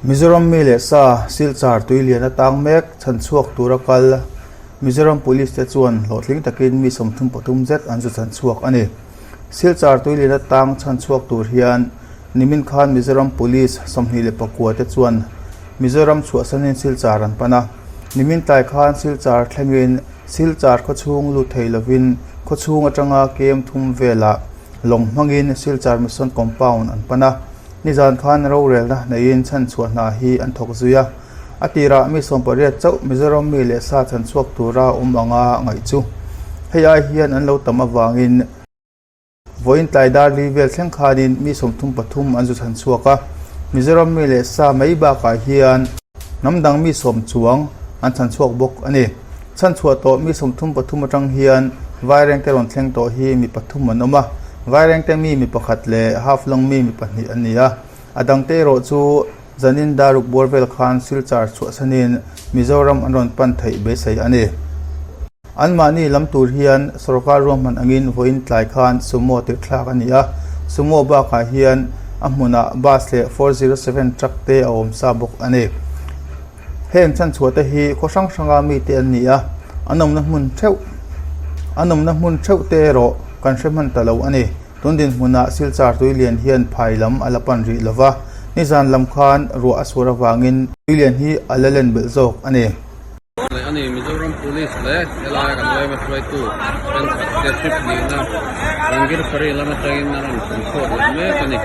Mizoram mi leh sa Silchar tuilian atang mek chhanchhuak tura kal Mizoram Police te chuan hlawhtling takin mi 33 zet an zu chhanchhuak a ni. Silchar tuilian atang chhanchhuak tur hian nimin khan Mizoram Police 29 te chuan Mizoram chhuahsanin Silchar an pan a. Nimin tlai khan Silchar thlengin Silchar khawchhung lut thei lovin khawchhung atanga kem thum velah lawng hmangin Silchar Mission Compound an pan a. Nizan khan rorelna neiin chhanchhuah hna hi an thawk zui a. A tirah mi 18 chauh Mizoram mi leh sa chhanchhuak tura awm anga ngaih chu hei ai hian an lo tam avangin vawiin tlai dar li vel thleng khanin mi 33 an zu chhanchhuak a. Mizoram mi leh sa mai bakah hian hnam dang mi sawm chuang an chhanchhuak bawk a ni. Chhanchhuah tawh mi 33 atang hian Vairengte rawn thleng tawh hi mi pathum an awm a. Vairengte mi mi pakhat leh Haflong mi mi pahnih an ni a. A dangte erawh chu zanin dar ruk buar vel khan Silchar chhuahsanin Mizoram an rawn pan theih beisei a ni. Anmahni lam tur hian sorkar ruahman angin vawiin tlai khan Sumo tirhthlak a ni a. Sumo bakah hian a hmunah bus leh 407 truck te a awm sa bawk a ni. Heng chhanchhuah te hi khaw hrang hranga mite an ni a, an awmna hmun theuh an awmna hmun theuh te erawh kan hre hman ta lo a ni. Tun dinhmunah Silchar tuilian hian phai lam a la pan rih lova, nizan lam khan ruah a sur avangin tuilian hi a la len belh zawk a ni. Leh a ni, Mizoram Police leh helaia kan yma hruaitu thenkhat te trip nihna Rangirpari lam atangin a rawn chhun chhuak leh mek a ni.